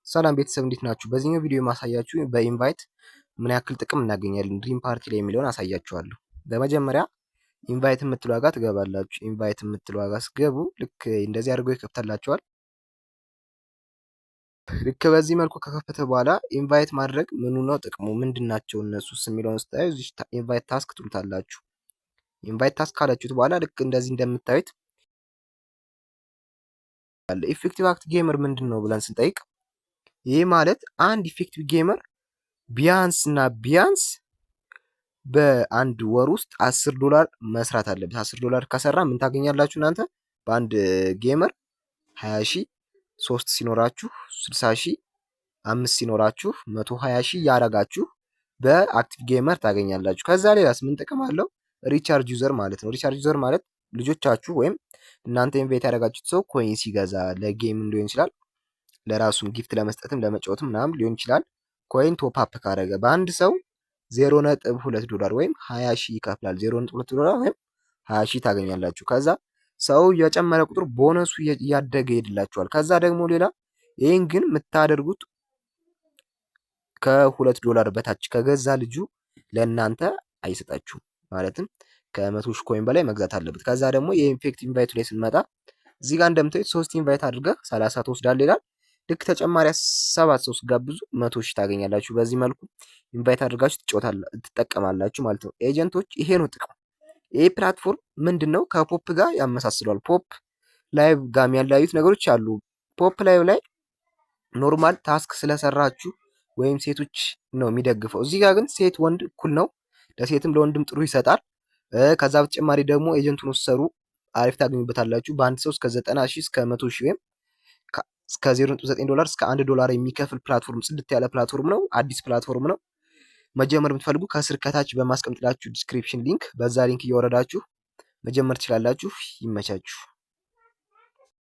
ሰላም ቤተሰብ፣ እንዴት ናችሁ? በዚህኛው ቪዲዮ የማሳያችሁ በ invite ምን ያክል ጥቅም እናገኛለን Dream Party ላይ የሚለውን አሳያችኋለሁ። በመጀመሪያ invite የምትለዋ ጋር ትገባላችሁ። Invite የምትለዋ ጋር ስትገቡ ልክ እንደዚህ አድርጎ ይከፍታላችኋል። ልክ በዚህ መልኩ ከከፈተ በኋላ invite ማድረግ ምኑ ነው ጥቅሙ፣ ምንድን ናቸው እነሱስ የሚለውን ስታዩ እዚህ invite task ትሉታላችሁ። Invite task ካላችሁት በኋላ ልክ እንደዚህ እንደምታዩት effective active gamer ምንድን ነው ብለን ስንጠይቅ፣ ይህ ማለት አንድ effective gamer ቢያንስ እና ቢያንስ በአንድ ወር ውስጥ 10 ዶላር መስራት አለበት። 10 ዶላር ከሰራ ምን ታገኛላችሁ እናንተ? በአንድ gamer 20 ሺህ፣ ሶስት ሲኖራችሁ 60 ሺህ፣ አምስት ሲኖራችሁ 120 ሺህ ያረጋችሁ በ active gamer ታገኛላችሁ። ከዛ ሌላስ ምን ጥቅም አለው? Recharge user ማለት ነው። Recharge user ማለት ልጆቻችሁ ወይም እናንተ invite ያደረጋችሁት ሰው coin ሲገዛ ለ game ሊሆን ይችላል፣ ለራሱም gift ለመስጠትም ለመጫወትም ምናምን ሊሆን ይችላል። Coin top up ካደረገ በአንድ ሰው 0.2 ዶላር ወይም 20 ሺህ ይከፍላል። 0.2 ዶላር ወይም 20 ሺህ ታገኛላችሁ። ከዛ ሰው የጨመረ ቁጥር ቦነሱ እያደገ ይሄድላችኋል። ከዛ ደግሞ ሌላ ይህን ግን የምታደርጉት ከ2 ዶላር በታች ከገዛ ልጁ ለእናንተ አይሰጣችሁም። ማለትም ከ100 ሺህ coin በላይ መግዛት አለበት። ከዛ ደግሞ የ effective invite ኡ ላይ ስንመጣ እዚህ ጋር እንደምታዩት ሶስት invite አድርገህ 30 ትወስዳለህ ይላል። ልክ ተጨማሪ ሰባት ሰው ስትጋብዙ 100 ሺህ ታገኛላችሁ። በዚህ መልኩ invite አድርጋችሁ ትጠቀማላችሁ ማለት ነው። Agent ኦች፣ ይሄ ነው ጥቅሙ። ይሄ platform ምንድን ነው? ከ Poppo ጋር ያመሳስለዋል። Poppo Live ጋር የሚያለያዩት ነገሮች አሉ። Poppo Live ላይ normal task ስለሰራችሁ ወይም ሴቶች ነው የሚደግፈው። እዚህ ጋር ግን ሴት ወንድ እኩል ነው። ለሴትም ለወንድም ጥሩ ይሰጣል። ከዛ በተጨማሪ ደግሞ agent ኡን ስትሰሩ አሪፍ ታገኙበታላችሁ። በአንድ ሰው እስከ 90 ሺህ፣ እስከ 100 ሺህ ወይም እስከ 0.9 ዶላር እስከ 1 ዶላር የሚከፍል platform፣ ጽድት ያለ platform ነው። አዲስ platform ነው። መጀመር የምትፈልጉ ከስር ከታች በማስቀምጥላችሁ description link፣ በዛ link እየወረዳችሁ መጀመር ትችላላችሁ። ይመቻችሁ።